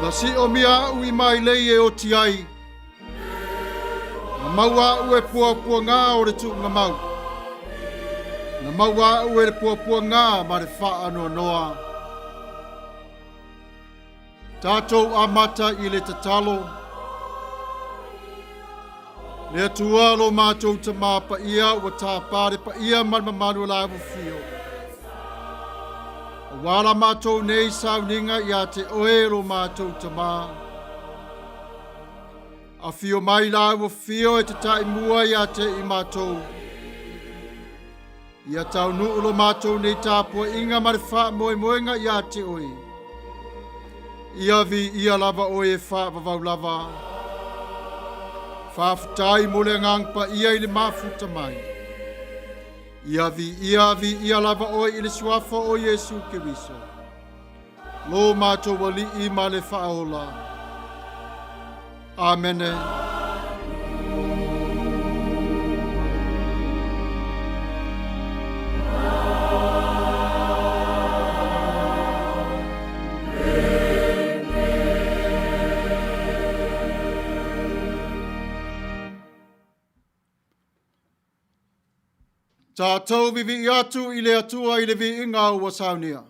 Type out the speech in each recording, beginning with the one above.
Na siomia au i mailei e oti ai. Na maua au e puapuaga o le tuugamau. Na maua au e le puapuaga ma le faanoanoa. Tatou amata i le tatalo. Le Atua lo matou Tama Paia ua tapa le paia ma le mamalu o la Afio. Aua la matou nei sauniga ia te oe lo matou Tama. Afio mai la ua fio e te ta'i mua ia te i matou. Ia taunuu lo matou nei tapuaiga ma le faamoemoega ia te oe. Ia viia lava oe e faavavau lava. Faafetai mo le Agaga Paia i le mafuta mai. Ia viia, viia lava oe i le suafa o Iesu Keriso. Lo matou Alii ma le Faaola. Amene. Tatou vivii atu i le Atua i le viiga ua saunia.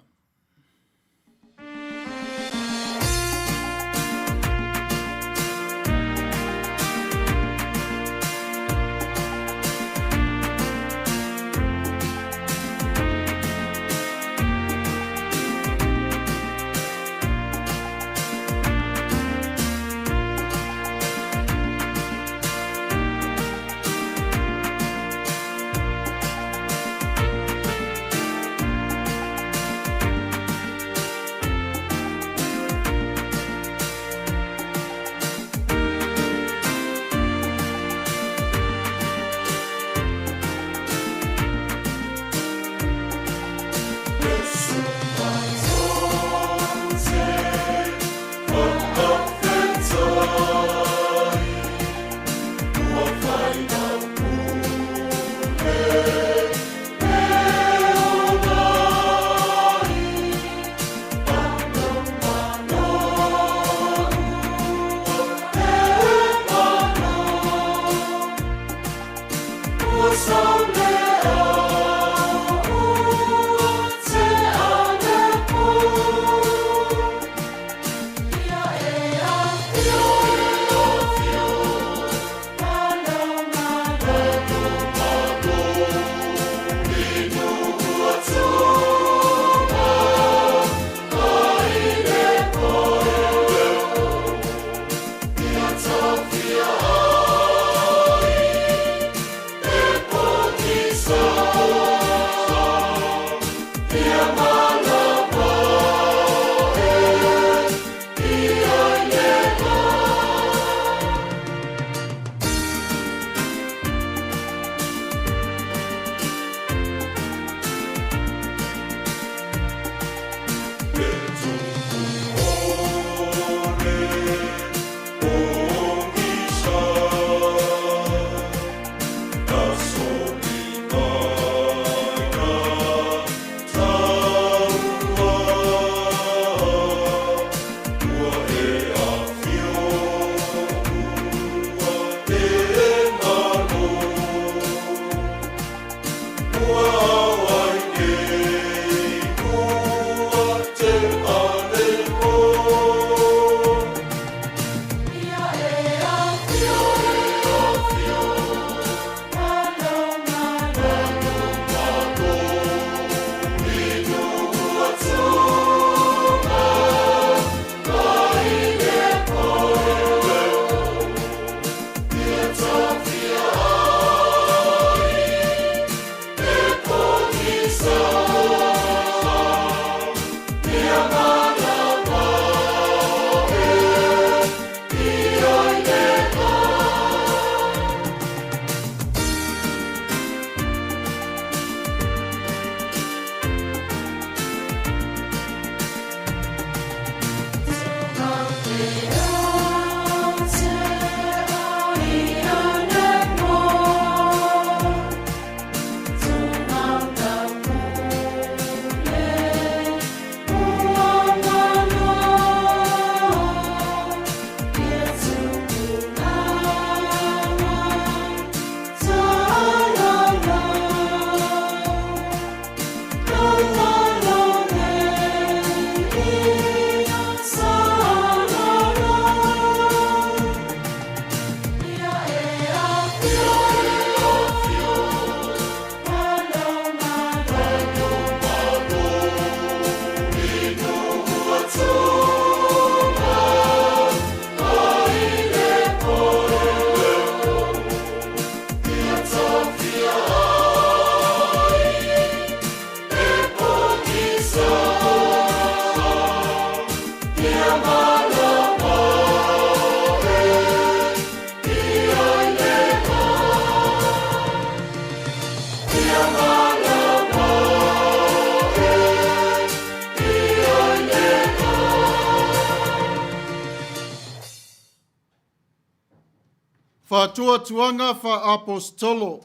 Faatuatuaga faa-Aposetolo,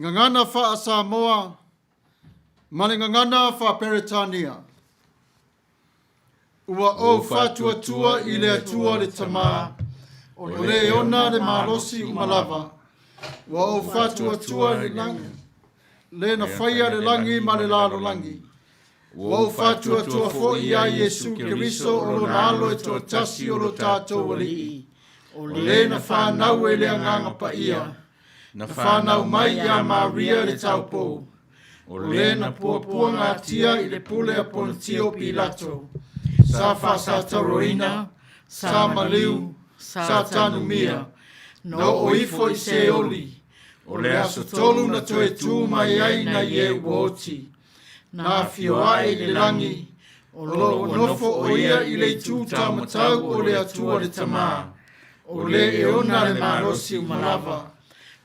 Gagana faa-Samoa ma le Gagana faa-Peretania. Ua ou faatuatua i le Atua le Tama, o le e ona le malosi uma lava. Ua ou faatuatua i le lagi, le na faia le lagi ma le lalolagi. Ua ou faatuatua foi iā Iesu Keriso o Lona Alo e toatasi o lo tatou Alii, o le na fanau e le Agaga Paia, na fanau mai iā Maria le taupou, o le na puapuagatia i le pule a Ponetio Pilato, sa faasataroina, sa maliu, sa tanumia, na oo ifo i Seoli, o le aso tolu na toe tu mai ai nai e ua oti, na afio ae i le lagi, o lo o nofo o ia i le itu taumatau o le Atua le Tama, o le e ona le malosi uma lava,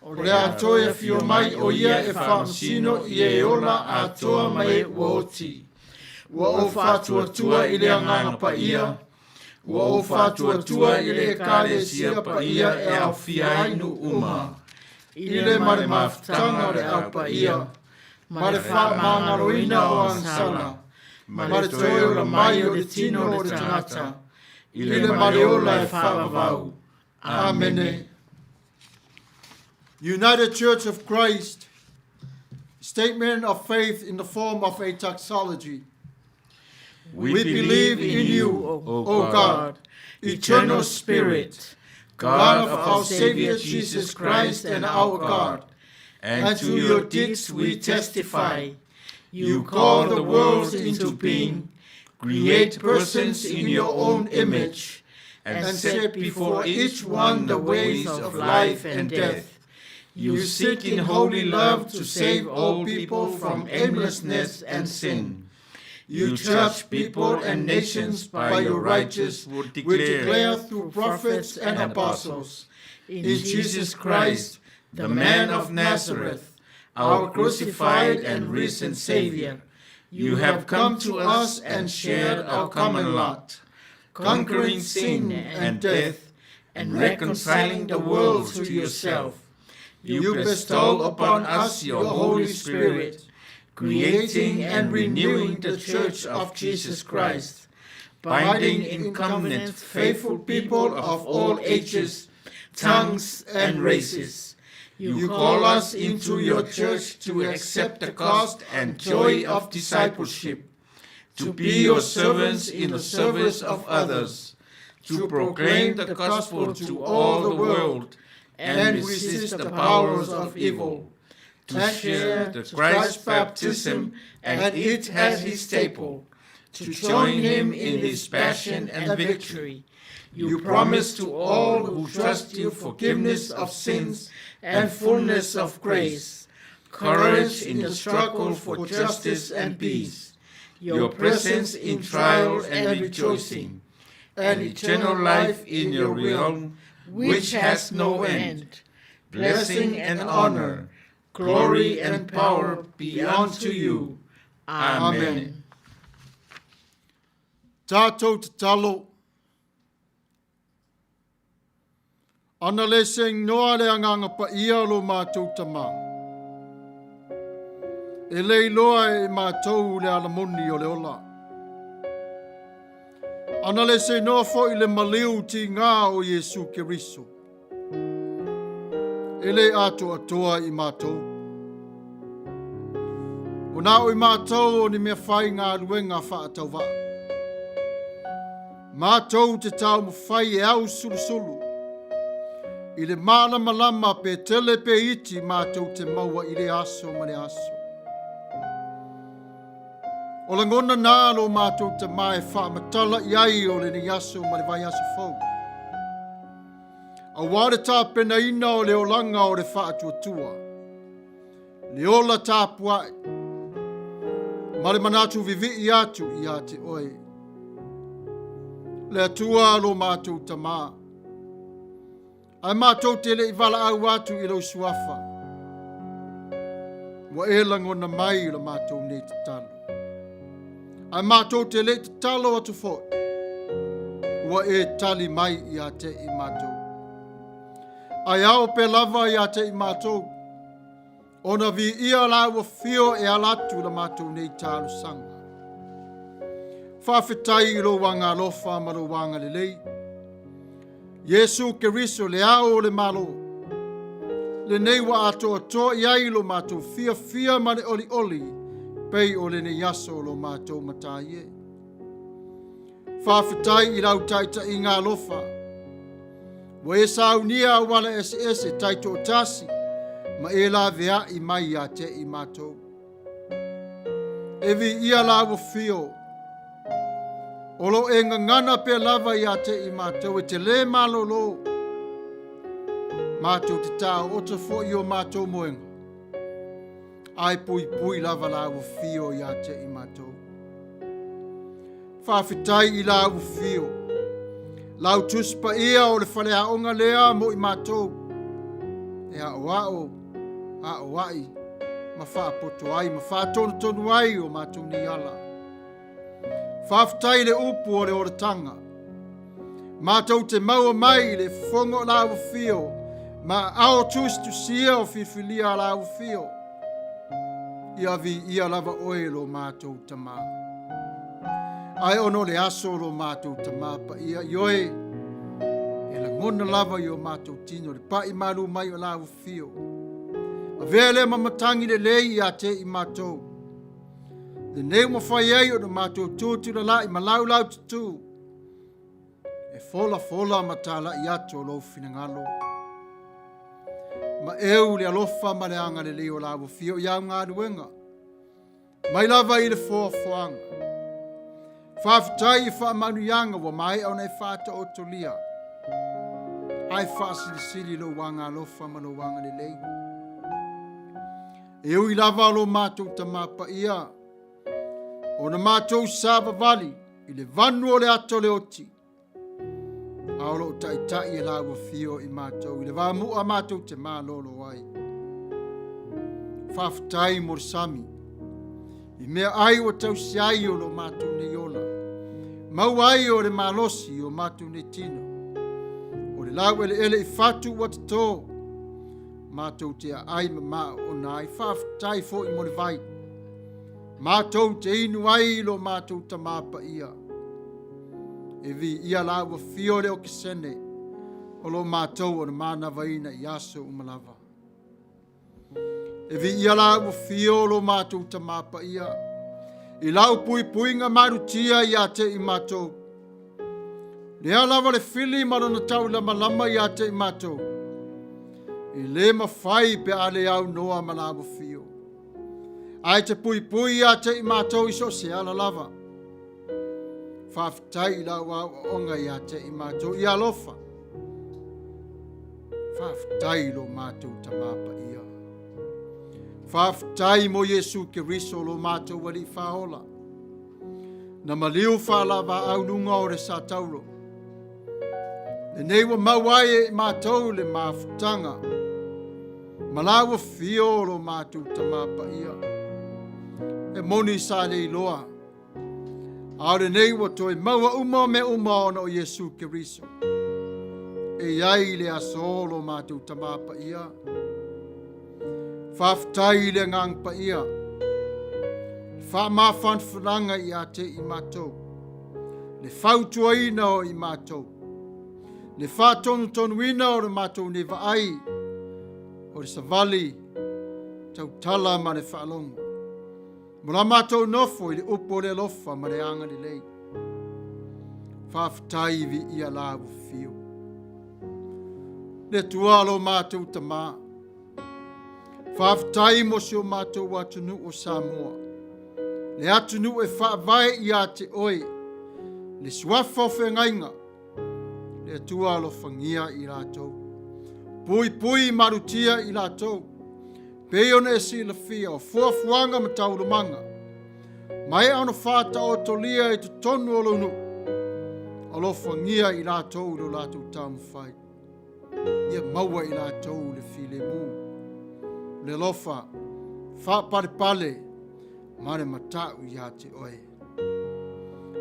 o le a toe afio mai o ia e faamasino i e ola atoa ma e ua oti. Ua ou faatuatua i le Agaga Paia, ua ou faatuatua i le Ekalesia paia e aofia ai nuu uma, i le ma le mafutaga o le Au Paia, ma le faamagaloina o agasala, ma le toe ola mai o le tino o le tagata, i le ma le ola e faavavau. Amene. United Church of Christ, Statement of Faith in the form of a Doxology. We believe in you, O God, eternal Spirit, God of our Savior Jesus Christ and our God, and to your deeds we testify. You call the worlds into being, create persons in your own image, and set before each one the ways of life and death. You seek in holy love to save all people from aimlessness and sin. You judge people and nations by your righteous, we declare through prophets and apostles, in Jesus Christ, the man of Nazareth, our crucified and risen Savior. You have come to us and shared our common lot, conquering sin and death and reconciling the world to yourself. You bestow upon us your Holy Spirit, creating and renewing the Church of Jesus Christ, binding in covenant faithful people of all ages, tongues, and races. You call us into your church to accept the cost and joy of discipleship, to be your servants in the service of others, to proclaim the gospel to all the world and resist the powers of evil, to share the Christ's baptism and eat as his table, to join him in his passion and victory. You promise to all who trust you forgiveness of sins and fullness of grace, courage in the struggle for justice and peace, your presence in trial and rejoicing, and eternal life in your realm, which has no end. Blessing and honor, glory and power be unto you. Amen. Tātou tatalo. Ana le seignoa le Agaga Paia o lo matou Tama. E le iloa e matou le alamoni o le ola. Ana le seignoa foi le maliu tigā o Iesu Keriso. E le atoatoa i matou. Ua na o i matou o ni mea faigaluega faatauvaa. Matou te taumafai e ausulusulu i le malamalama pe tele pe iti matou te maua i le aso ma le aso. O lagona nā lo matou Tama e faamatala i ai o lenei aso ma le vaiaso fou. Auā le tapenaina o le olaga o le faatuatua, le ola tapuai, ma le manatu vivii atu iā te oe. Le Atua lo matou Tama, ae matou te le i valaau atu i lou suafa, ua e lagona mai i la matou nei tatalo. Ae matou te le i tatalo atu foi, ua e tali mai ia te i matou. Ae ao pea lava ia te i matou, ona viia lāua fio e ala atu i la matou nei talosaga. Faafetai i lou agaalofa ma lou agalelei. Iesu Keriso le ao o le Malo, lenei ua atoatoa i ai lo matou fiafia ma le olioli pei o lenei aso o lo matou matai e. Faafetai i lau taitaiga alofa. Ua e saunia auala eseese taitoatasi ma e laveai mai ia te i matou. E viia lāua fio, o lo e gagana pea lava ia te i matou e te lē malolo. Matou te taoto foi i o matou moega, ae puipui lava lāua fio ia te i matou. Faafetai i lāua fio, lau Tusi Paia o le faleaoga lea mo i matou, e aoao, aoai, ma faapoto ai ma faatonutonu ai o matou nei ala. Faafetai i le upu o le olataga. Matou te maua mai i le fofoga o lāua fio ma aao tusitusia o filifilia a lāua fio. Ia viia lava oe lo matou Tamā. Ae ona o le aso o lo matou Tamā paia i oe, e lagona lava i o matou tino le paʻi malu mai o lāua fio. Avea lea ma matagi lelei ia te i matou. Lenei ua mafai ai ona matou tutulalai ma laulau tutū e folafola ma talai atu o lou finagalo. Ma eu le alofa ma le agalelei o lāua fio i au galuega. Mai lava i le foafoaga. Faafetai i faamanuiaga ua maea ona e faataotolia. Ae faasilisili lou agalofa ma lou agalelei. E ui lava o lo matou Tamā Paia, ona matou savavali i le vanu o le ata o le oti, a o loo taitai e lāua fio i matou i le vamu'a matou te malolo ai. Faafetai mo le sami, i mea ai ua tausi ai o lo matou nei ola, maua ai o le malosi i o matou nei tino, o le laueleele i fatu ua totō, matou te aai ma maaona ai. Faafetai foi mo le vai. Matou te inu ai i lo matou Tamā Paia. E viia lāua fio le okesene o lo matou ona manavaina i aso uma lava. E viia lāua fio lo matou Tamā Paia i lau puipuiga malutia ia te i matou. Lea lava le fili ma lona tauilamalama ia te i matou. E lē mafai pe a le aunoa ma lāua fio. Ae te puipui ia te i matou i so o se ala lava. Faafetai i lau aoaoga ia te i matou i alofa. Faafetai i lo matou Tamā Paia. Faafetai mo Iesu Keriso lo matou Alii Faaola. Na maliu faalavaau luga o le satauro. Lenei ua maua ai e i matou le mafutaga ma lāua fio o lo matou Tamā Paia. E moni sa le iloa, a o lenei ua toe maua uma mea uma ona o Iesu Keriso. E i ai le aso o lo matou Tamā Paia. Faafetai i le Agaga Paia, le faamafanafanaga ia te i matou, le fautuaina o i matou, le faatonutonuina o le matou nei vaai, o le savali, tautala ma le faalogo. Mo la matou nofo i le upu o le alofa ma le agalelei. Faafetai viia la ua fio. Le Atua lo matou Tamā. Faafetai mo si o matou atunuu o Samoa. Le atunuu e faavae ia te oe, le suafa o feagaiga, le Atua alofagia i latou. Puipui malutia i latou, pei ona e silafia o fuafuaga ma taualumaga, maea ona faataotolia i totonu o lou nuu, alofagia i latou i lo latou taumafai. Ia maua i latou le filemu, le alofa, faapalepale ma le matau ia te oe.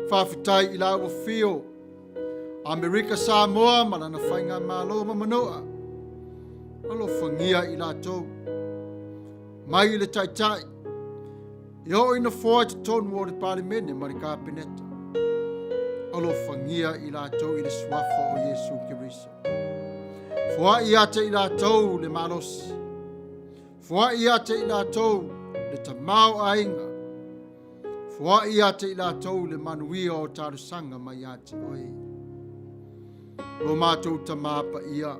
Faafetai i lāua fio, Amerika Samoa ma lana faigamalo ma Manoa. Alofagia i latou mai i le taitai e oo i nofoa i totonu o le Palemene ma le Kapeneta. Alofagia i latou i le suafa o Iesu Keriso. Foai ia te i latou le malosi. Foai ia te i latou le tamaoaiga. Foai ia te i latou le manuia o talosaga mai ia te oe. Lo matou Tamā paia,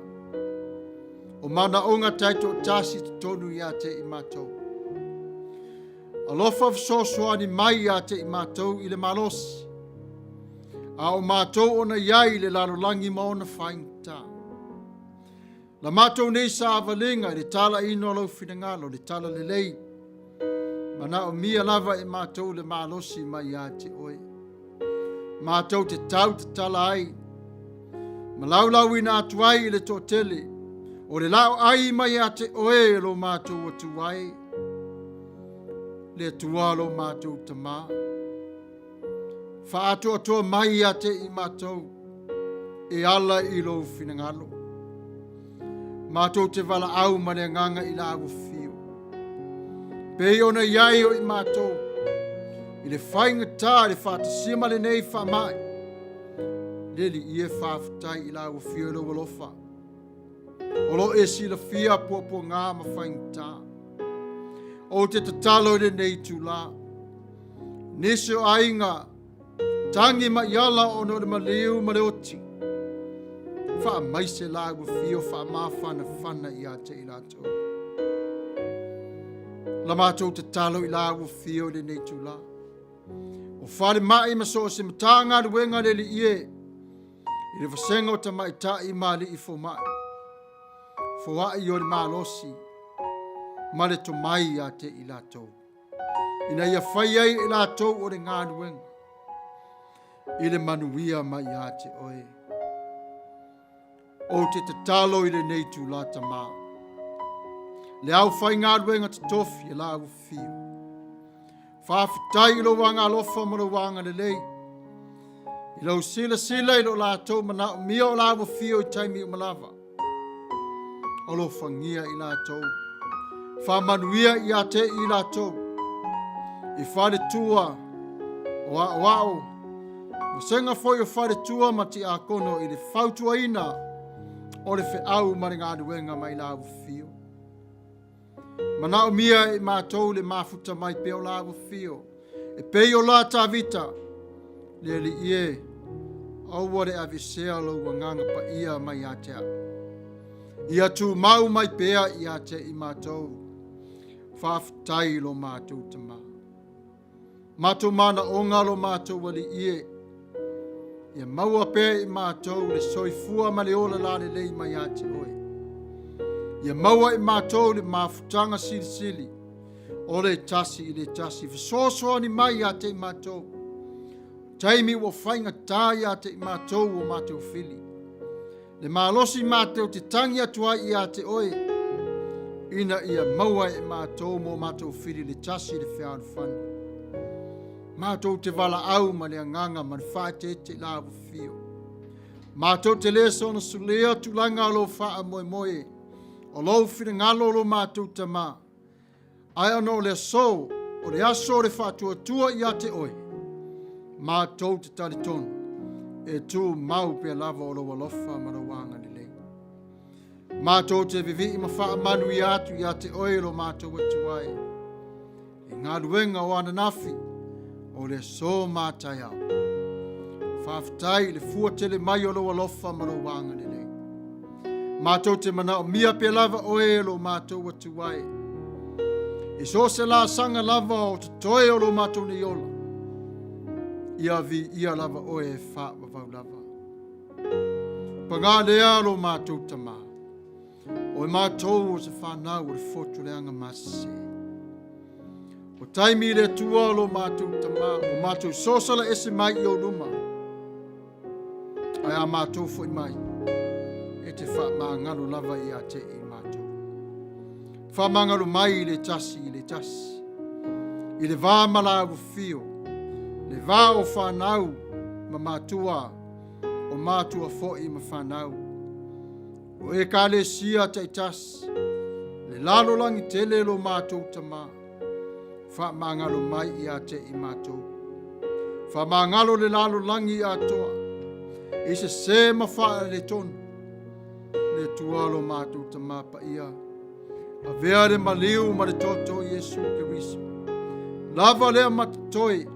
o manaoga taitoatasi i totonu ia te i matou. Alofa fesoasoani mai ia te i matou i le malosi, a o matou ona i ai i le lalolagi ma ona faigata. La matou nei savaliga i le talaina o lou finagalo, le talalelei, manaomia lava e matou le malosi mai ia te oe. Matou te tau tatala ai, ma laulauina atu ai i le toatele, o le laoai mai ia te oe e lo matou Atua e, le Atua lo matou Tamā. Faaatoatoa mai ia te i matou e ala i lou finagalo. Matou te valaau ma le agaga i la ua fio. Pei ona i ai o i matou i le faigata i le faatasia ma lenei faamai. Le Alii e faafetai i la ua fio i lou alofa. O lo e silafia puapuaga ma faigata. Ou te tatalo i lenei itulā. Nisi o aiga tangi maiala ona o le maliu ma le oti. Faamaise la ua fio faamafanafana ia te i latou. La matou tatalo i la ua fio i lenei itulā. O falemai ma so o se Matagaluega le Alii e, i le vasega o tamaitai ma alii fomai. Foai o le malosi ma le tomai ia te i latou, ina ia fai ai e latou o le galuega i le manuia mai ia te oe. Ou te tatalo i lenei itulā Tamā, le aufaigaluega totofi e la ua fio. Faafetai i lou agaalofa ma lou agalelei, i lou silasila i lo latou manaomia o la ua fio i taimi uma lava. Alofagia i latou, faamanuia ia te i latou, i faletua o aoao, vasega foi o faletua ma tiakono i le fautuaina o le feau ma le galuega mai la ua fio. Manaomia e matou le mafuta mai pea o la ua fio, e pei o la Tavita, le Alii e, aua le aveesea lou agaga paia mai ia te au. Ia tumau mai pea ia te i matou. Faafetai i lo matou Tamā. Matou manaoga lo matou Alii e, ia maua pea i matou le soifua ma le ola lalelei mai ia te oe. Ia maua i matou le mafutaga silisili o le tasi i le tasi, fesoasoani mai ia te i matou. Taimi ua faigata ia te i matou o matou fili. Le malosi matou te tangi atu ai ia te oe, ina ia maua e matou mo matou fili le tasi le fealofani. Matou te valaau ma le agaga ma le faaeteete la ua fio. Matou te le soona sulia tulaga o lou faamoemoe, o lou finagalo o lo matou Tamā, Ae ona o le aso, o le aso o le faatuatua ia te oe, matou te talitonu, e tumau pea lava o lou alofa ma lou agalelei. Matou te vivii ma faamanuia atu ia te oe lo matou Atua e, i galuega o ananafi, o le aso ma taeao. Faafetai i le fua tele mai o lou alofa ma lou agalelei. Matou te manaomia pea lava oe e lo matou Atua e. I so o se laasaga lava o totoe o lo matou nei ola, ia viia lava oe e faavavau lava. Paga lea lo matou Tamā, o e matou o se fanau o le fotu leaga masese. O taimi i le Atua o lo matou Tamā, o matou sosala ese mai i ou luma, Ae a matou foi mai, e te faamagalo lava ia te i matou. Faamagalo mai i le tasi i le tasi, i le va ma la ua fio, le va o fanau ma matua, o matua foi ma fanau. O Ekalesia taitasi, le lalolagi tele lo matou Tamā, faamagalo mai ia te i matou. Faamagalo le lalolagi atoa, i sesē ma faaletonu, le Atua lo matou Tamā paia, avea le maliu ma le toto o Iesu Keriso. Lava lea ma totoe,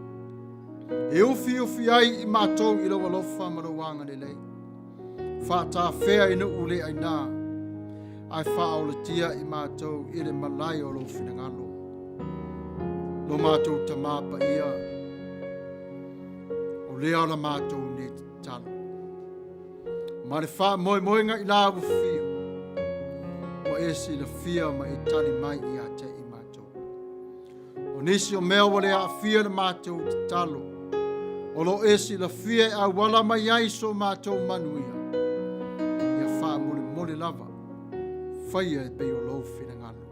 e ufiufi ai i matou i lou alofa ma lou agalelei. Faatafea i nuu le aina, ae faaolatia i matou i le malae o lou finagalo. Lo matou Tamā paia, o lea o la matou nei tatalo. Ma le faamoemoega i la ua fiu, ua e silafia ma e tali mai ia te i matou. O nisi o mea ua le aafia le matou tatalo, o lo o e silafia e auala mai ai so matou manuia, ia faamolemole lava, faia e pei o lou finagalo.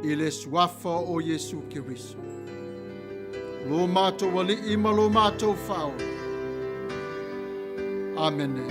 I le suafa o Iesu Keriso, lo matou Alii ma lo matou Faaola. Amene.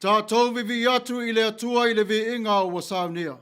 Tatou vivii atu i le Atua i le viiga ua saunia.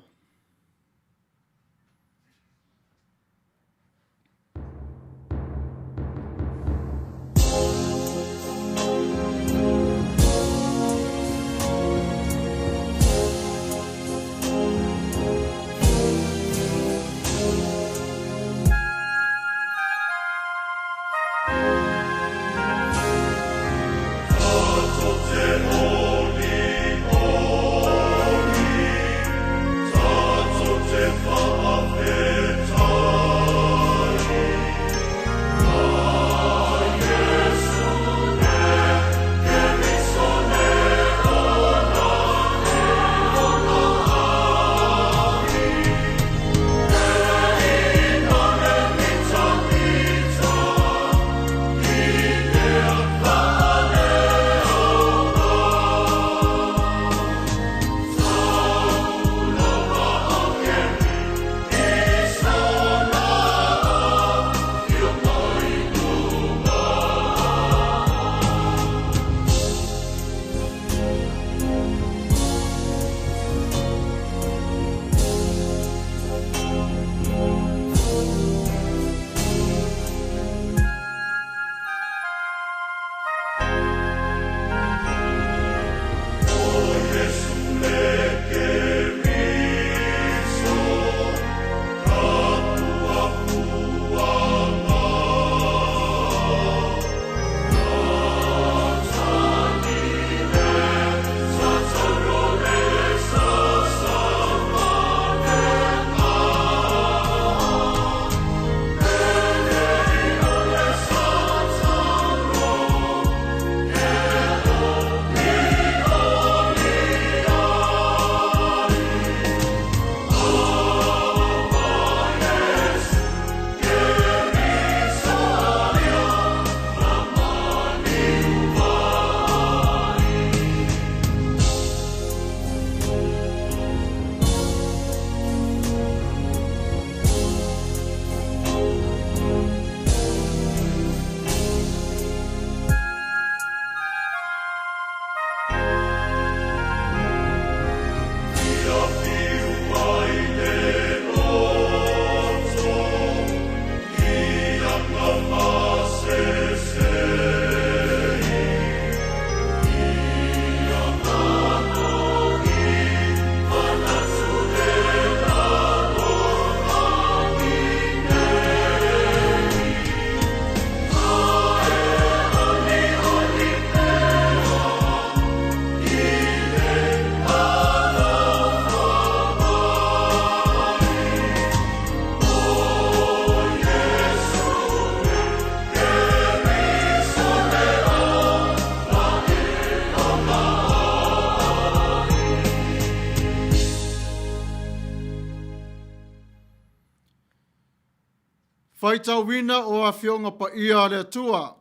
Faitauina o Afioga Paia a le Atua.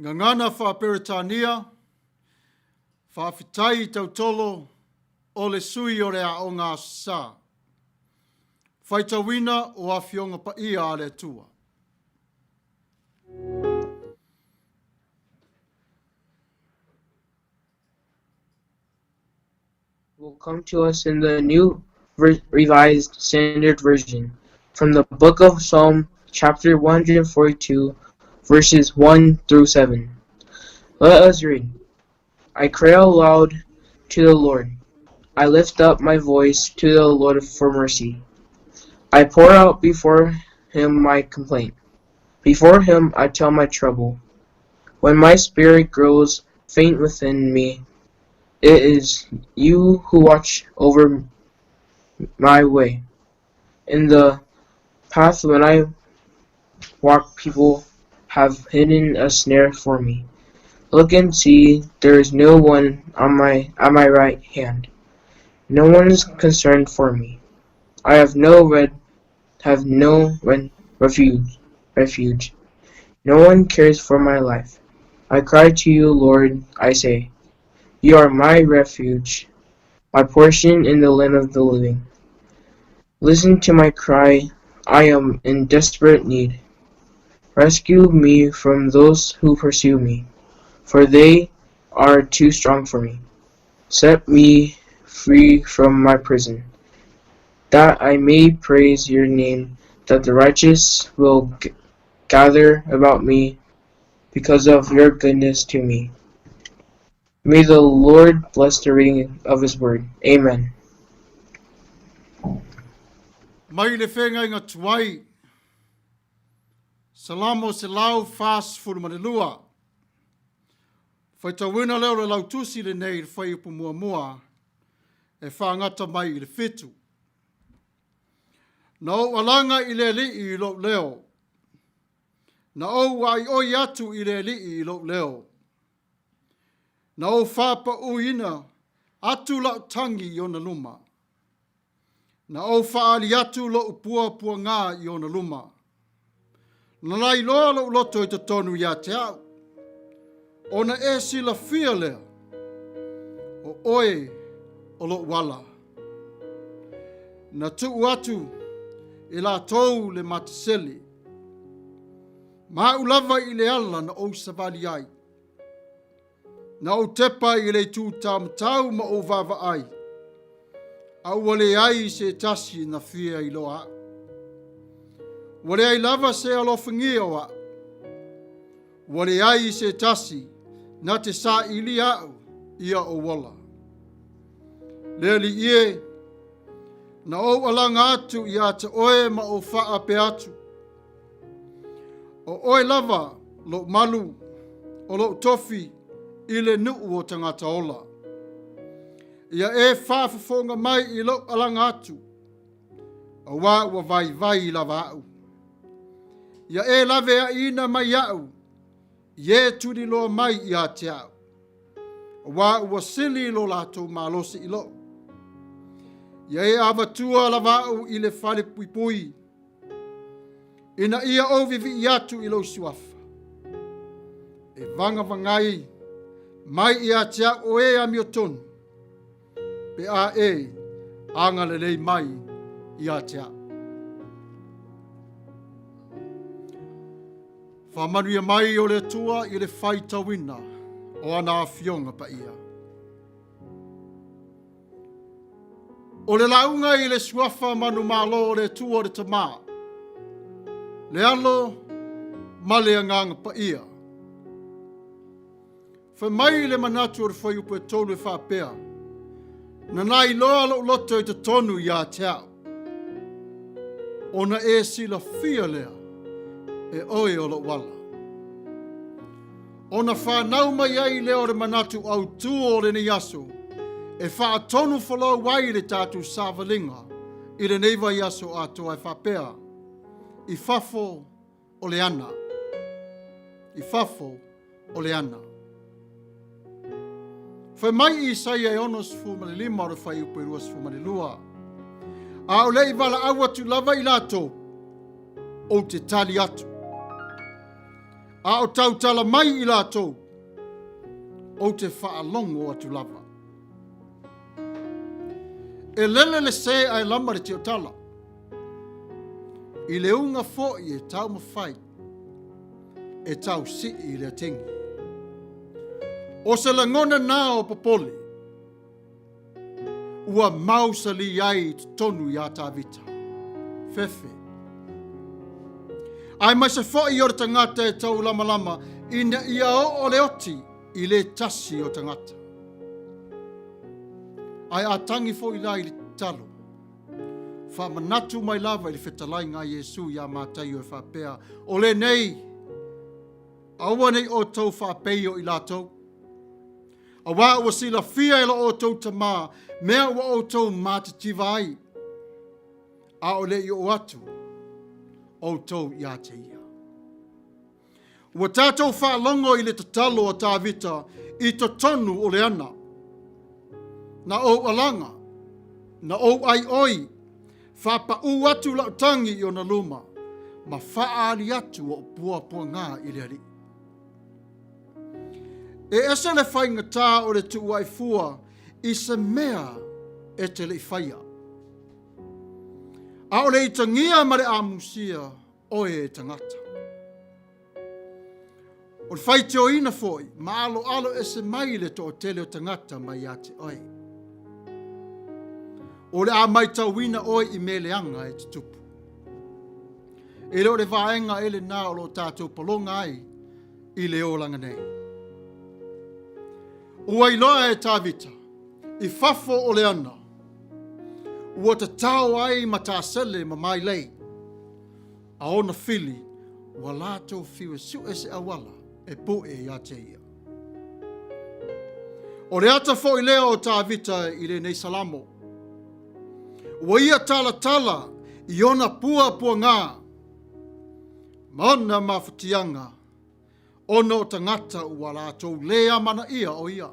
Gagana Faa-Peretania, Faafetai Tautolo o le Sui o le Aoga Aso Sa. Faitauina o Afioga Paia a le Atua. Will come to us in the New Revised Standard Version from the book of Psalm, chapter 142, verses 1 through 7. Let us read. I cry aloud to the Lord. I lift up my voice to the Lord for mercy. I pour out before him my complaint. Before him I tell my trouble. When my spirit grows faint within me, it is you who watch over my way. In the path when I walk, people have hidden a snare for me. Look and see, there is no one on my at my right hand. No one is concerned for me. I have no red have no refuge refuge. No one cares for my life. I cry to you, Lord, I say. You are my refuge, my portion in the land of the living. Listen to my cry, I am in desperate need. Rescue me from those who pursue me, for they are too strong for me. Set me free from my prison, that I may praise your name, that the righteous will gather about me because of your goodness to me. May the Lord bless the reading of his word. Amen. Mai le feagaiga tuai, Salamo 142. Faitauina lea o le lautusi lenei i le fuaiupu muamua e faagata mai i le fitu. Na ou alaga i le Alii i lou leo. Na ou aaioi atu i le Alii i lou leo. Na ou faapauina atu lau tagi i ona luma. Na ou faaali atu lou puapuagā i ona luma. Na lailoa lou loto i totonu ia te au, ona e silafia lea, o oe o lou ala. Na tuu atu e latou le matasele, ma au lava i le ala na ou savali ai. Na ou tepa i le itu taumatau ma ou vaavaai, a ua leai se tasi na fia iloa aʻu. Ua leai lava se alofagia o aʻu. Ua leai se tasi na te saʻilia aʻu ia ou ola. Le Alii e, na ou alaga atu ia te oe ma ou faape atu. O oe lava lou malu, o lou tofi i le nuu o tagata ola. Ia e faafofoga mai i lou alaga atu, auā ua vaivai lava aʻu. Ia e laveaiina mai iaʻu i e tuliloa mai ia te aʻu, auā ua sili lo latou malosi i loʻu. Ia e avatua lava aʻu i le fale puipui, Ina ia ou vivii atu i lou suafa, e vagavagai mai ia te au o e amiotonu, pe a e agalelei mai ia te au. Faamanuia mai o le Atua i le faitauina o ana afioga paia. O le lauga i le suafa manumalo o le Atua o le Tama, le Alo ma le Agaga Paia. Fai mai le manatu o le fuaiupu e tolu e faapea, Nana iloa lou loto i totonu ia te au, ona e silafia lea e oe o lou ala. Ona fanau mai ai lea o le manatu autū o lenei aso e faatonu folau ai le tatou savaliga i lenei vaiaso atoa e faapea, I fafo o le ana. I fafo o le ana. Fai mai Isaia e 65 o le fuaiupu e 22, A o le i valaau atu lava i latou, Ou te tali atu. A o tautala mai i latou, ou te faalogo atu lava. E lele le sē ae lama le tiotala. I le uga foi e taumafai e tausii i le ategi. O se lagona na o popole ua mausali ai i totonu iā Tavita. Fefe. Aemaise foi o le tagata e taulamalama ina ia oo le oti i le tasi o tagata. Ae a tagi foi la i le tatalo, faamanatu mai lava i le fetalaiga a Iesu iā Mataio e faapea, O lenei, aua ne i outou faapei o i latou, Auā ua silafia e lo outou Tama mea ua outou matitiva ai, a o le i oo atu outou ia te ia. Ua tatou faalogo i le tatalo a Tavita i totonu o le ana. Na ou alaga, na ou aioi, faapaū atu lau tagi i ona luma, ma faaali atu ou puapuaga i le Alii. E ese le faigata o le tuuai fua i se mea e te le i faia. A o le itagia ma le amusia oe e tagata. O le faitioina foi, ma aloalo ese mai le toatele o tagata mai ia te oe. O le a maitauina oe i mea leaga e tutupu. E le o le vaega e lena o lo o tatou pologa ai i le olaga nei. Ua iloa e Tavita i fafo o le ana, ua tatao ai matasele ma mailei, a ona fili ua latou fiu e sue se auala e pue ia te ia. O le ata foi lea o Tavita i lenei Salamo. Ua ia talatala i ona puapuaga ma ona mafatiaga ona o tagata ua latou lē amanaia o ia.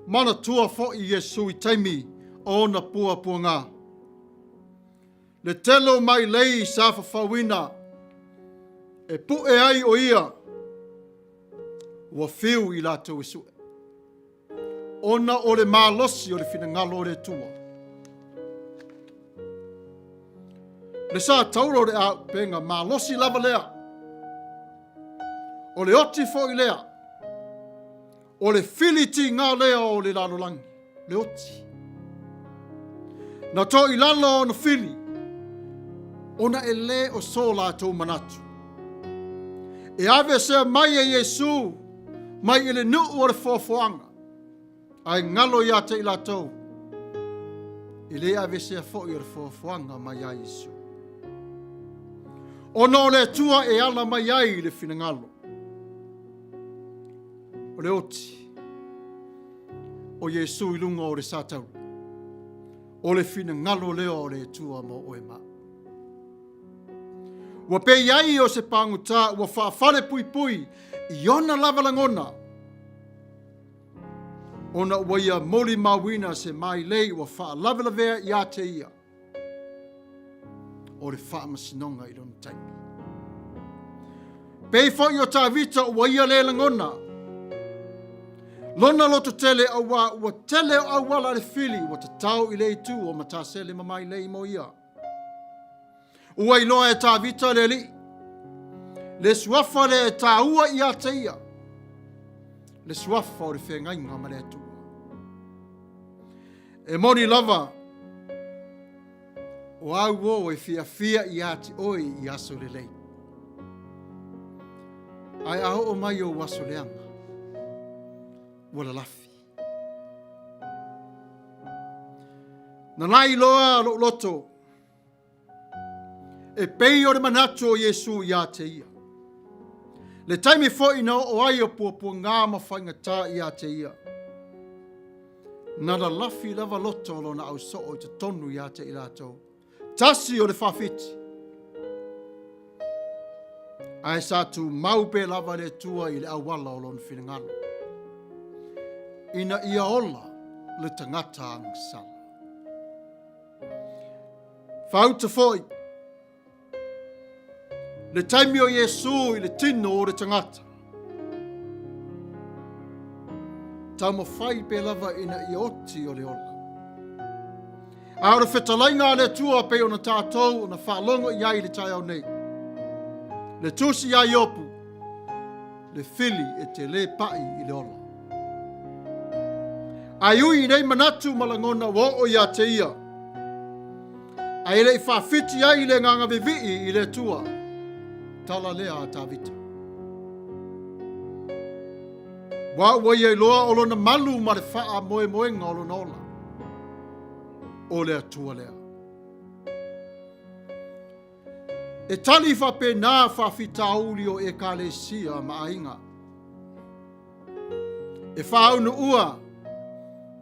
Manatua foi Iesu i taimi o ona puapuaga. Le tele o mailei sa fafauina e pu'e ai o ia, ua fiu i latou e su'e. Ona o le malosi o le finagalo o le Atua. Le sa taula o le auupega malosi lava lea. O le oti foi lea. O le fili tiga lea o le lalolagi, le oti. Na to i lalo ona fili, ona e lē o so latou manatu. E aveesea mai e Iesu mai i le nuu o le foafoaga, ae galo ia te i latou, e lē aveesea foi o le foafoaga mai ia Iesu. Ona o le Atua e ala mai ai i le finagalo. O le oti o Iesu i luga o le sa taula, o le finagalo lea o le Atua mo oe ma au. Ua pei ai o se pagota ua faafalepuipui i ona lava lagona, ona ua ia molimauina se mailei ua faalavelavea ia te ia o le faamasinoga i lona taimi. Pei foi o Tavita ua ia le lagona lona lototele auā ua tele o auala a le fili ua tatao i le itu o Matasele ma Mailei mo ia. Ua iloa e Tavita le Alii, le suafa lea e taua ia te ia, le suafa o le feagaiga ma le Atua. E moni lava, o au o e fiafia ia te oe i aso lelei. Ae a oo mai ou aso leaga, ua lalafi. Na lailoa lou loto e pei o le manatu o Iesu ia te ia. Le taimi foi na oo ai o puapuaga ma faigata ia te ia. Na lalafi lava loto o lona ausoo i totonu ia te i latou. Tasi o le faafiti. Ae sa tumau pea lava le Atua i le auala o lona finagalo, ina ia ola le tagata agasala. Faauta foi. Le taimi o Iesū i le tino o le tagata. Taumafai pea lava ina ia oti o le ola. A o le fetalaiga a le Atua pei ona tatou ona faalogo i ai i le taeao nei. Le tusi ia Iopu, le fili e te lē pa'i i le ola. Ae ui i nei manatu ma lagona ua oo ia te ia, ae le i faafiti ai le agaga vivii i le Atua, tala lea a Tavita. Ua ua ia iloa o lona malu ma le faamoemoega o lona ola, o le Atua lea. E tali faapena faafitauli o Ekalesia ma aiga. E faaunuua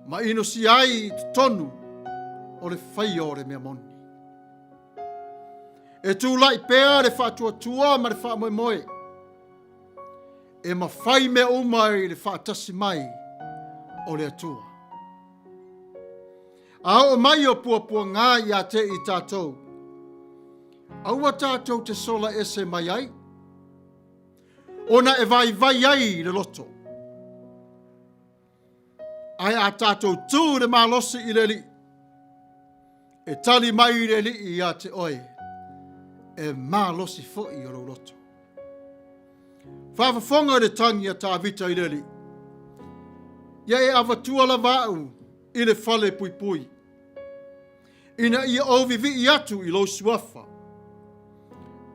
ma inosia ai i totonu o le faia o le mea moni. E tulai pea le faatuatua ma le faamoemoe e mafai mea uma i le faatasi mai o le Atua. A oo mai o puapuaga ia te i tatou, aua tatou te sola ese mai ai, ona e vaivai ai le loto. Ae a tatou tu i le malosi i le Alii, e tali mai le Alii ia te oe, e malosi foi o lou loto. Faafofoga i le tagi a Tavita i le Alii, Ia e avatua lava au i le fale puipui, ina ia ou vivii atu i lou suafa,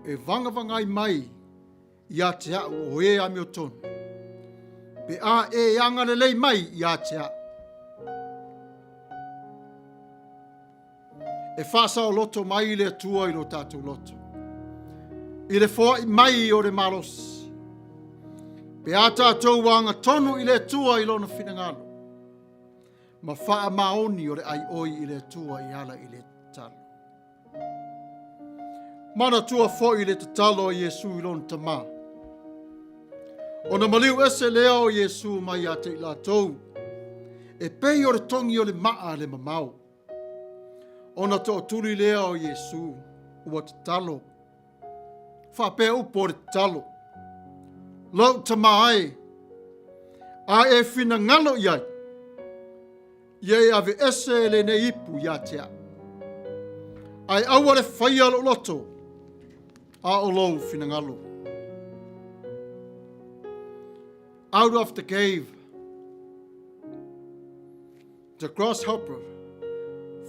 e vagavagai mai ia te au o e amiotonu, pe a e agalelei mai ia te au. E faasaoloto mai le Atua i lo tatou loto, i le foai mai o le malosi, pe a tatou agatonu i le Atua i lona finagalo, ma faamaoni o le aioi i le Atua i ala i le tatalo. Manatua foi le tatalo a Iesu i lona Tama. Ona maliu ese lea o Iesu mai ia te i latou, e pei o le togi o le maa le mamao. Ona tootuli lea o Iesu ua tatalo. Faapea upu o le tatalo, Lou Tama e, a e finagalo i ai, ia e aveese lenei ipu ia te au. Ae aua le faia lou loto, a o lou finagalo. Out of the cave, the grasshopper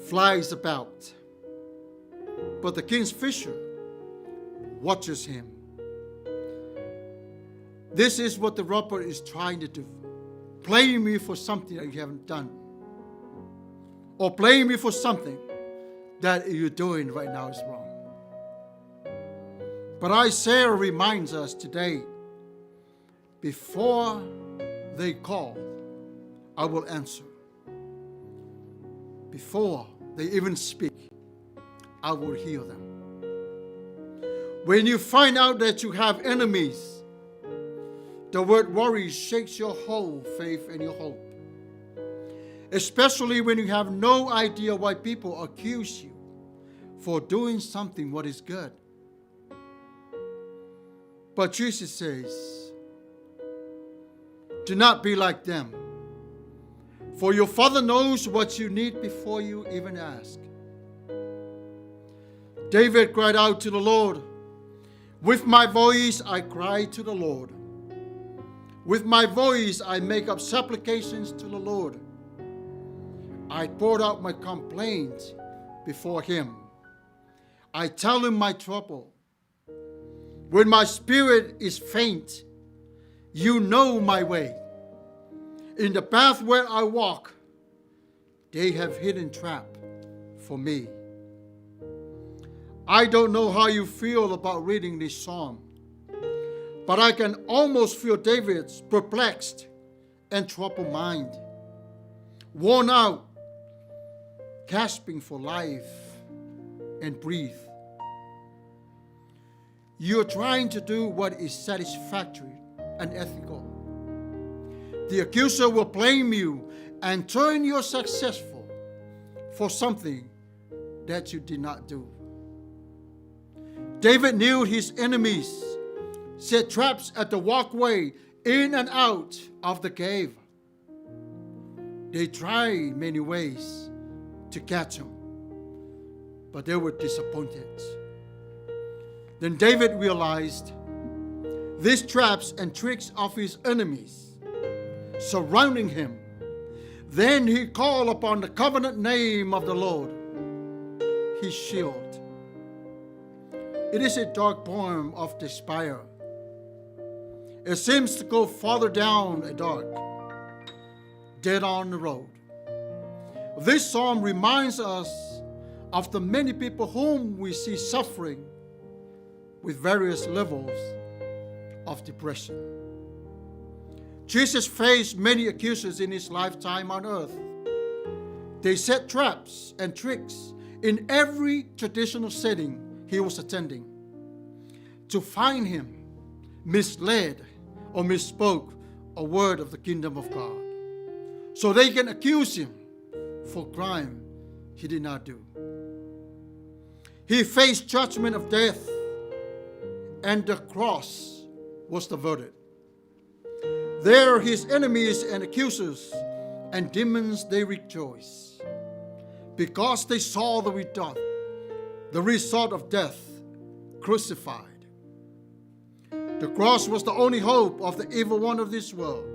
flies about, but the kingfisher watches him. This is what the robber is trying to do. Blame me for something that you haven't done. Or blame me for something that you're doing right now is wrong. But Isaiah reminds us today, before they call, I will answer. Before they even speak, I will hear them. When you find out that you have enemies, the word worry shakes your whole faith and your hope. Especially when you have no idea why people accuse you for doing something what is good. But Jesus says, do not be like them, for your Father knows what you need before you even ask. David cried out to the Lord, With my voice I cry to the Lord. With my voice I make up supplications to the Lord. I poured out my complaint before him. I tell him my trouble. When my spirit is faint, you know my way. In the path where I walk, they have hidden trap for me. I don't know how you feel about reading this psalm, but I can almost feel David's perplexed and troubled mind, worn out, gasping for life and breathe. You're trying to do what is satisfactory and ethical. The accuser will blame you and turn you successful for something that you did not do. David knew his enemies set traps at the walkway in and out of the cave. They tried many ways to catch him, but they were disappointed. Then David realized these traps and tricks of his enemies surrounding him. Then he called upon the covenant name of the Lord, his shield. It is a dark poem of despair. It seems to go farther down a dark, dead on the road. This psalm reminds us of the many people whom we see suffering with various levels of depression. Jesus faced many accusers in his lifetime on earth. They set traps and tricks in every traditional setting he was attending to find him misled or misspoke a word of the kingdom of God, so they can accuse him for crime he did not do. He faced judgment of death, and the cross was the verdict. There his enemies and accusers and demons, they rejoice because they saw the result of death crucified. The cross was the only hope of the evil one of this world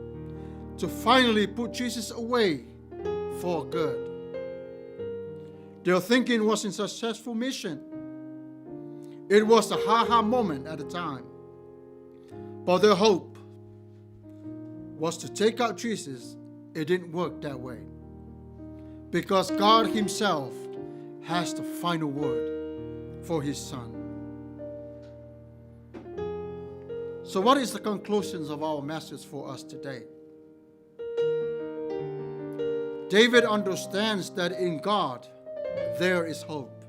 to finally put Jesus away for good. Their thinking was a successful mission. It was a ha-ha moment at the time. But their hope was to take out Jesus. It didn't work that way, because God himself has the final word for his son. So what is the conclusions of our message for us today? David understands that in God there is hope.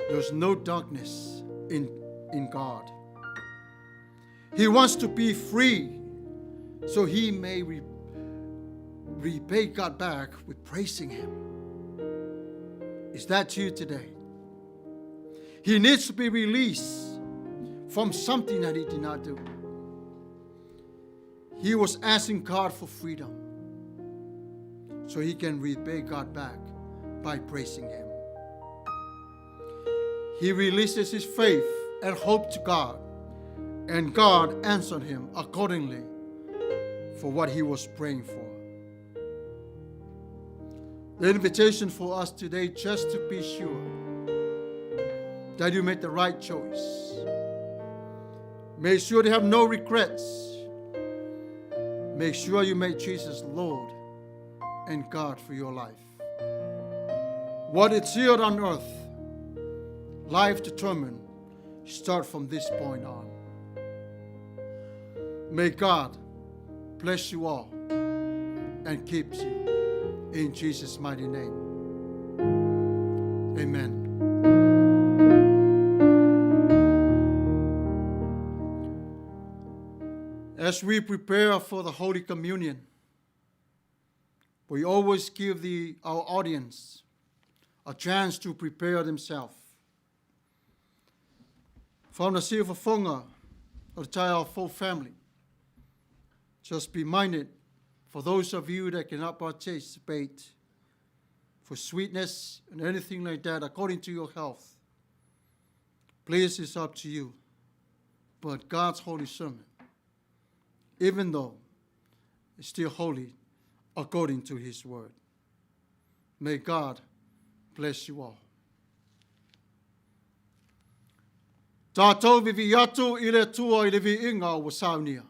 There's no darkness in God. He wants to be free so he may repay God back with praising him. Is that you today? He needs to be released from something that he did not do. He was asking God for freedom so he can repay God back by praising him. He releases his faith and hope to God, and God answered him accordingly for what he was praying for. The invitation for us today, just to be sure that you make the right choice. Make sure to have no regrets. Make sure you make Jesus Lord and God for your life. What is sealed on earth, life determined, start from this point on. May God bless you all and keep you in Jesus' mighty name. Amen. As we prepare for the Holy Communion, we always give our audience a chance to prepare themselves. From the Siufafonga of the Taiao full family, just be minded for those of you that cannot participate for sweetness and anything like that according to your health. Please, it's up to you. But God's holy sermon, even though it's still holy according to his word. May God bless you all. Tātou vivi atu i le Atua i le viiga ua saunia.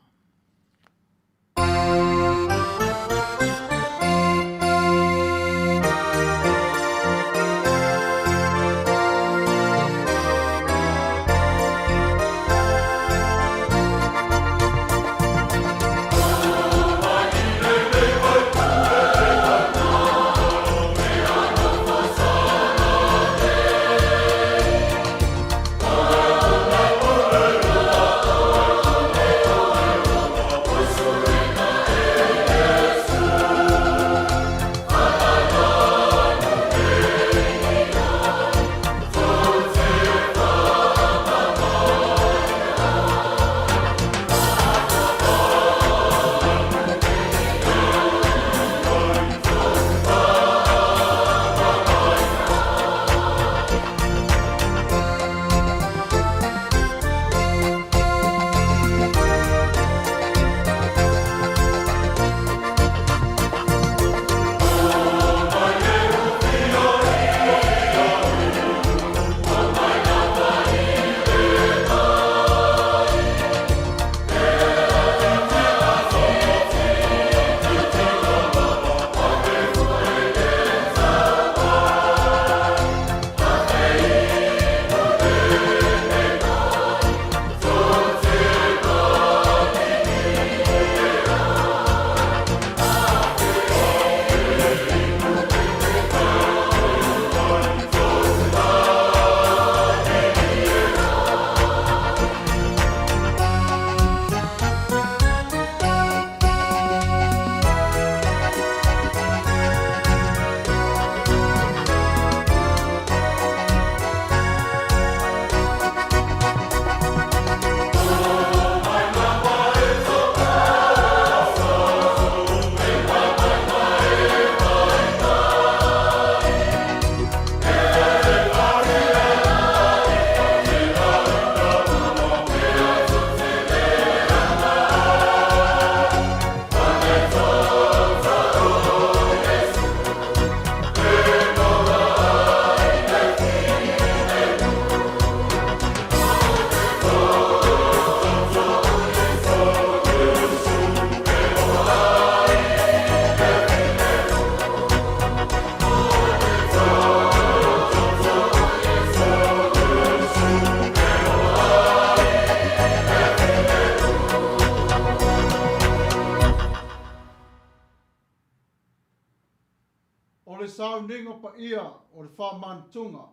sauniga paia o le faamanatuga.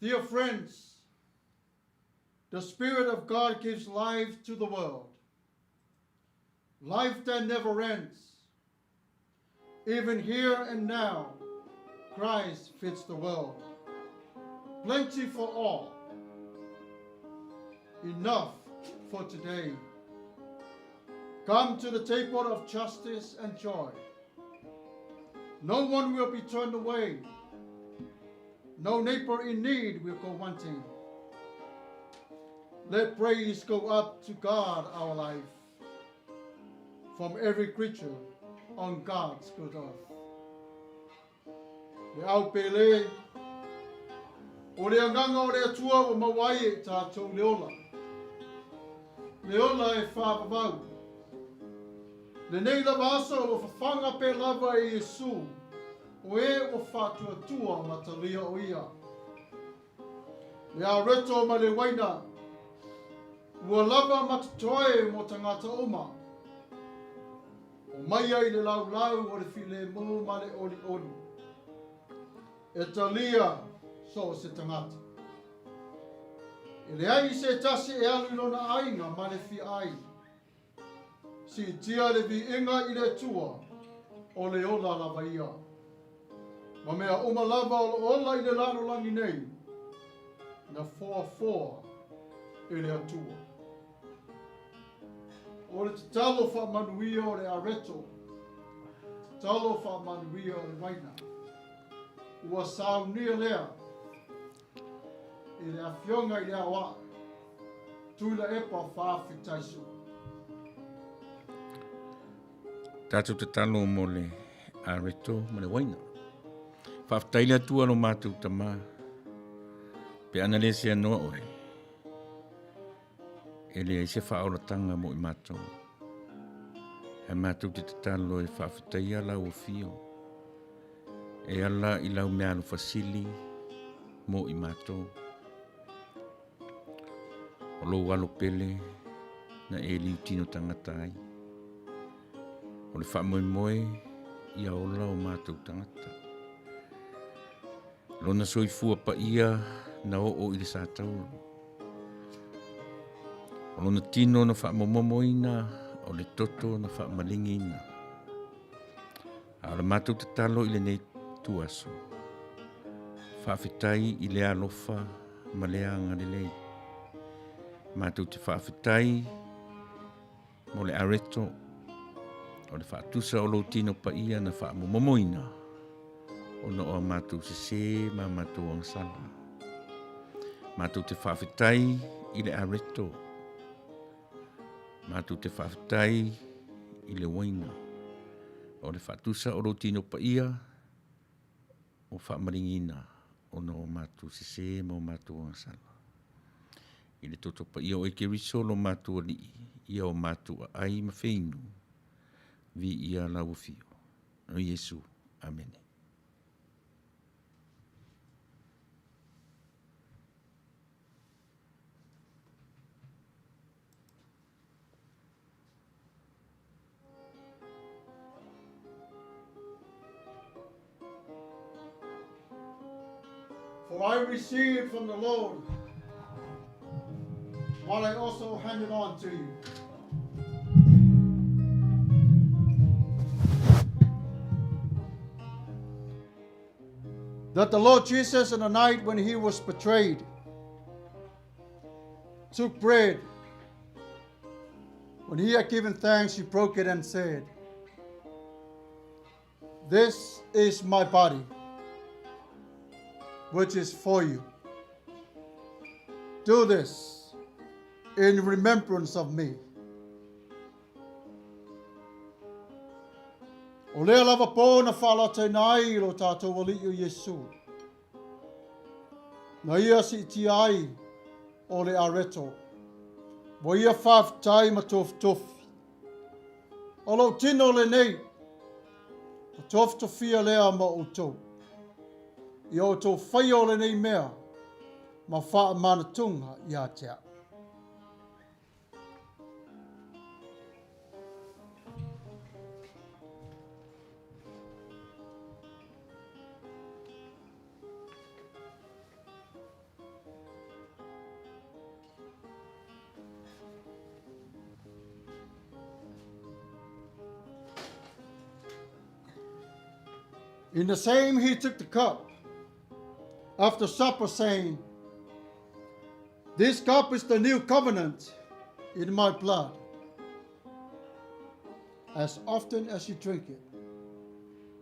Dear friends, the Spirit of God gives life to the world. Life that never ends. Even here and now, Christ fits the world. Plenty for all. Enough for today. Come to the table of justice and joy. No one will be turned away. No neighbor in need will go wanting. Let praise go up to God our life from every creature on God's good earth. Le au pele, o le agaga o le Atua ua maua ai e i tātou le ola. Le ola e whāvavau. Lenei lava aso o lo fafaga pea lava e Iesu, o e ua faatuatua ma talia o ia. Le areto ma le waina, ua lava ma totoe mo tagata uma. Omaia i le laulau o le filemu ma le olioli. E talia so o se tagata. E leai se tasi e alu i lona aiga ma le fia ai. Siitia le viiga i le Atua, o le ola lava ia. Ma mea uma lava o lo ola i le lalolagi nei, na foafoa e le Atua. O le tatalo faamanuia o le areto, tatalo faamanuia o le waina, ua saunia lea i le Afioga i le Aoao Tuilaepa Faafetai Sua. Tatou tatalo mo le areto ma le waina. Faafetai le Atua lo matou Tama, pe ana le seanoa oe, e leai se faaolataga mo i matou. Ae matou te tatalo e faafetaia lau afio, e ala i lau meaalofa sili mo i matou. O lou alo pele na e liutino tagata ai. O le faamoemoe ia ola o matou tagata. Lona soifua paia na oo i le satauro. O lona tino na faamomomoina, o le toto na faamaligiina. A o le matou tatalo i lenei tuaso, faafetai i le alofa ma le agalelei. Matou te faafetai mo le areto o le faatusa o lou tino paia na faamomomoina ona o a matou sesē ma a matou agasala. Matou te faafetai i le areto, matou te faafetai i le uaina o le faatusa o lou tino paia ua faamaligiina ona o matou sesē ma o matou agasala. I le toto paia o Keriso lo matou Alii, ia o matou aai ma feinu, viia lau afio. O Iesu. Amene. For I received from the Lord what I also handed on to you. That the Lord Jesus, in the night when he was betrayed, took bread. When he had given thanks, he broke it and said, This is my body, which is for you. Do this in remembrance of me. O lea lava pō na faalataina ai i lo tātou Alii o Iesu. Na ia siitia ai o le areto. Ua ia faafetai ma tofutofi. O lou tino lenei, ua tofutofia lea ma outou. Ia outou faia o lenei mea ma faamanatuga ia te au. In the same he took the cup after supper, saying, This cup is the new covenant in my blood. As often as you drink it,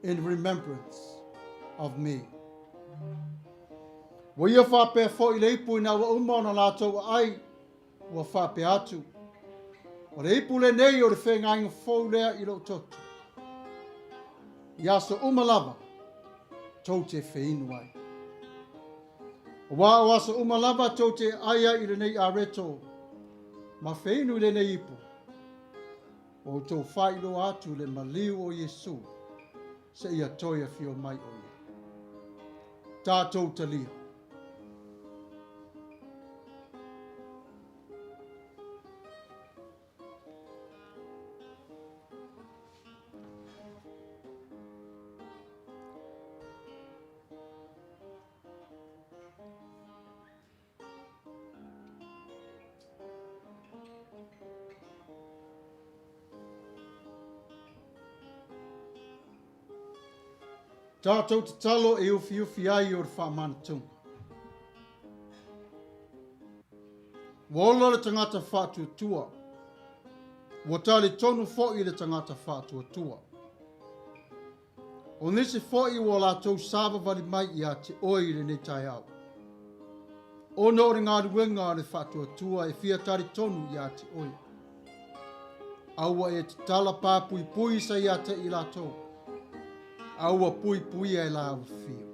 in remembrance of me. Ua ia faapea foi i le ipu ina ua uma ona latou aai, ua faapea atu, O le ipu lenei o le feagaiga fou lea i lou toto. I aso uma lava, tou te feinu ai. Aua o aso uma lava tou te ai ai i lenei areto, ma feinu i lenei ipu, ua outou faailoa atu le maliu o Iesu, seia toe afio mai o ia. Tatou talia. Tātou tatalo e ufiufi ai o le whaamanatunga. Ua ola le tagata faatuatua. Ua talitonu foi le tagata faatuatua. O nisi foi ua latou savavali mai ia te oe i lenei taeao. Ona o le galuega a le faatuatua e fia talitonu ia te oe. Aua e tatala pāpuipui sa ia te i latou. A ua puipuia e lāua fio.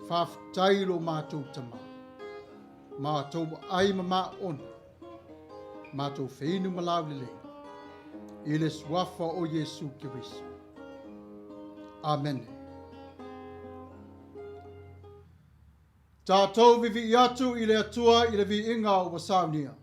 Faafetai lo matou Tama. Matou ai ma maaona. Matou feinu ma laulelei. I le suafa o Iesu Keriso. Amene. Tatou vivii atu i le Atua i le viiga ua saunia.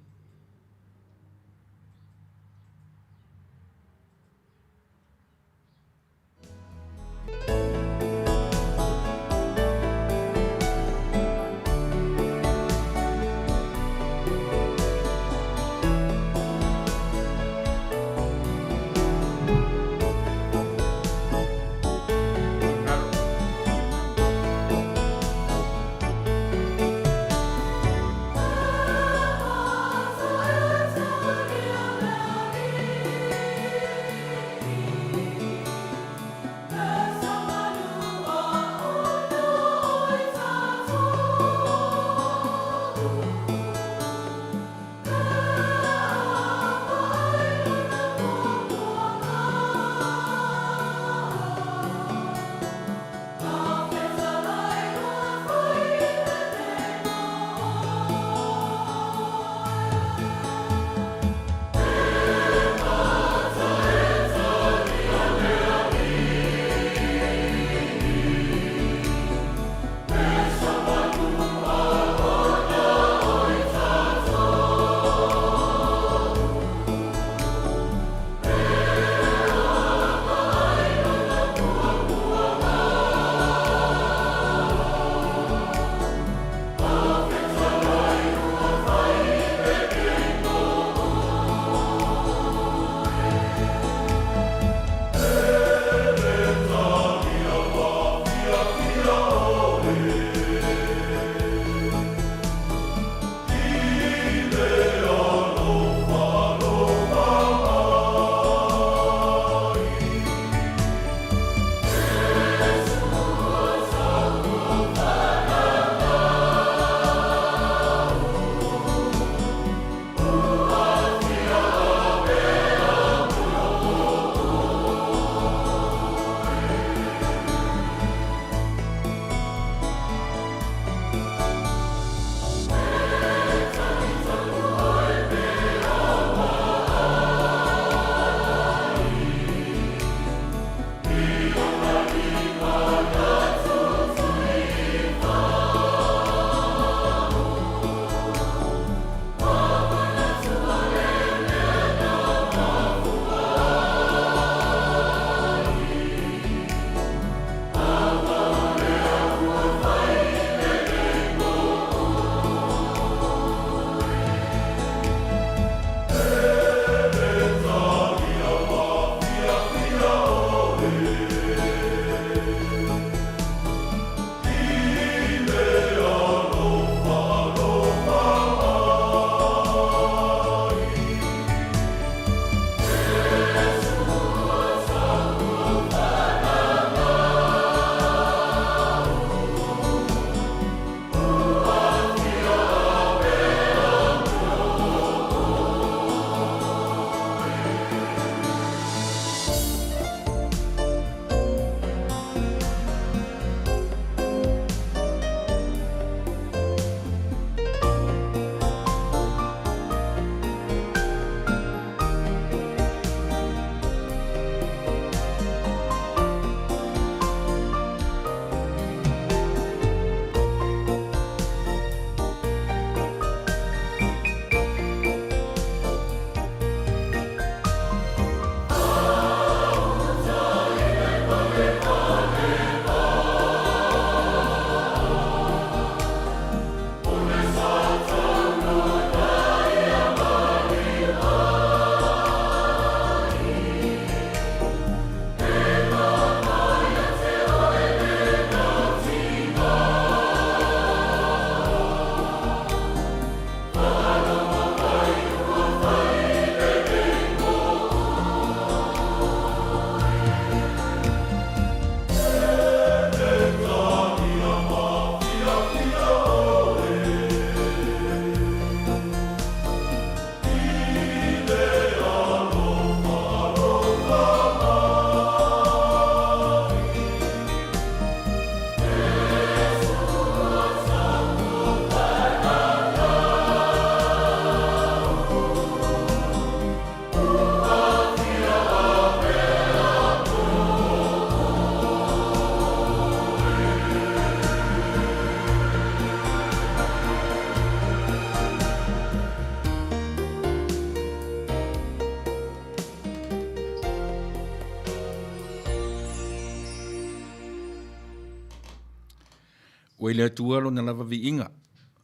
Ua i le Atua lona lava viiga,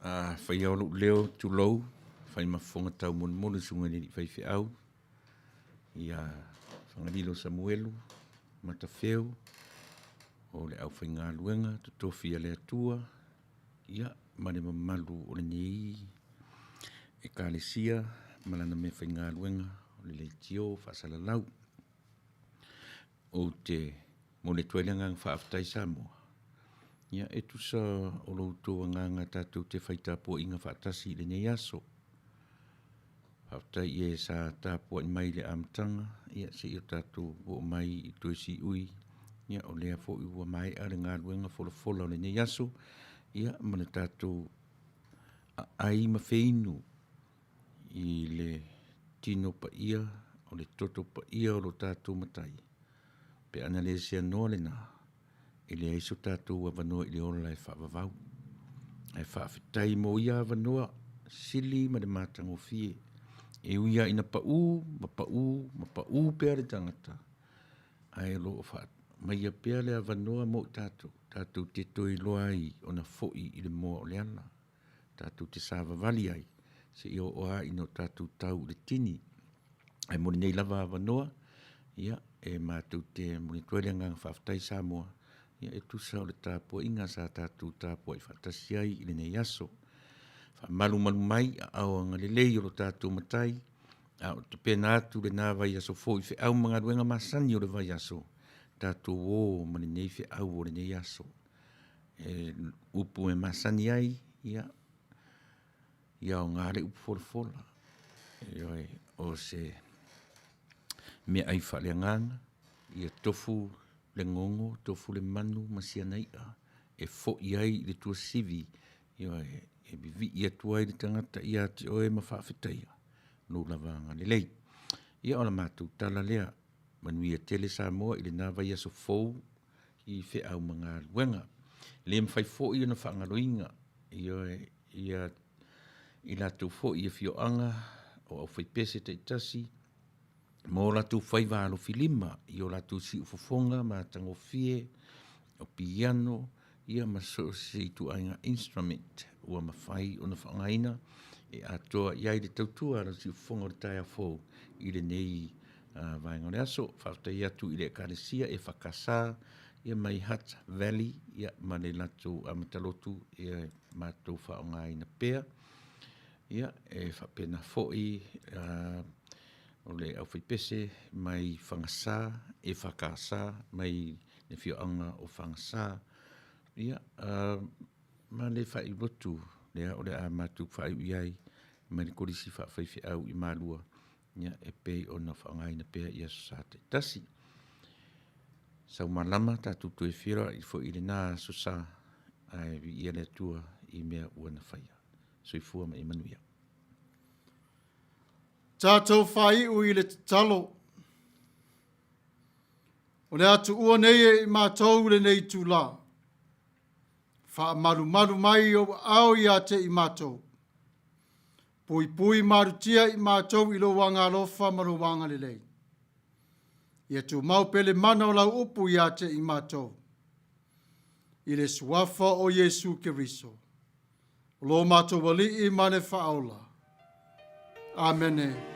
a faia o lou leo tulou, fai ma fofoga taumolimoli susuga i le alii faifeau, ia Fagalilo Samuelu Matafeo, o le aufaigaluega totofi a le Atua, ia ma le mamalu o lenei Ekalesia ma lana meafaigaluega o le Leitio Faasalalau. Ou te momoli atu ai le agaga faafetai Samoa, ia e tusa o lo outou agaga tatou te fai tapuaiga faatasi i lenei aso. Faafetai i e sa tapuai mai i le amataga, ia seia o tatou oo mai i toe siui, ia o lea foi ua maea le galuega folafola o lenei aso, ia ma le tatou aai ma feinu i le tino paia o le toto paia o lo tatou Matai, pe ana le seanoa lena, e leai so tatou avanoa i le ola e faavavau. Ae faafetai mo ia avanoa sili ma le matagofie. E ui lava ina pau ma pau ma pau pea le tagata, ae o lo o faaumaia pea le avanoa mo i tatou, tatou te toe iloa ai ona foi i le moa o le ala. Tatou te savavali ai seia oo lava ina o tatou tau i le tini. Ae mo lenei lava avanoa, ia, e matou te momoli atu ai le agaga faafetai Samoa, ia e tusa o le tapuaiga sa tatou tapuai faatasi ai i lenei aso. Faamalumalu mai aao agalelei o lo tatou Matai, a o tapena atu lena vaiaso fou i feau ma galuega masani o le vaiaso, tatou o ma lenei feau o lenei aso. E upu e masani ai, ia, ia aoga le upu folafola. Ioe, o se meaai faaleagaga, ia tofu le gogo, tofu le manu ma siana i'a e foi ai i le tuasivi, ioe, e vivii atu ai le tagata ia te oe ma faafetaia lou lava agalelei. Ia o le matou tala lea, manuia tele Samoa i lena vaiaso fou i feau ma galuega. E le mafai foi ona faagaloina, ioe, ia i latou foi i afioaga o aufaipese taitasi ma o latou faiva alofilima i o latou siufofoga matagofie, o piano, ia ma so o se ituaiga instrument ua mafai ona faaaogaina e atoa i ai le tautua a lau siufofoga o le taeao fou i lenei vaega o le aso. Faafetai atu i le Ekalesia EFKS ia mai Hutt Valley ia ma le latou amatalotu ia matou faaaogaina pea. Ia e faapena foi o le aufaipese mai Fagasa, EFKS mai le afioaga o Fagasa. Ia ma le faailotu lea o le a matou faaiu i ai mai le Kolisi Faafaifeau i Malua ia e pei ona faaaogaina pea i Aso Sa taitasi. Sau malama tatou toe feiloai foi i lena Aso Sa, ae viia le Atua i mea ua na faia. Soifua ma ia manuia. Tatou faaiu i le tatalo. O le a tuua nei e i matou lenei itulā. Faamalumalu mai ou aao ia te i matou. Puipui malutia i matou i lou agaalofa ma lou agalelei. Ia tumau pea le mana o lau upu ia te i matou. I le suafa o Iesu Keriso, o lo matou Alii ma le Faaola. Amene.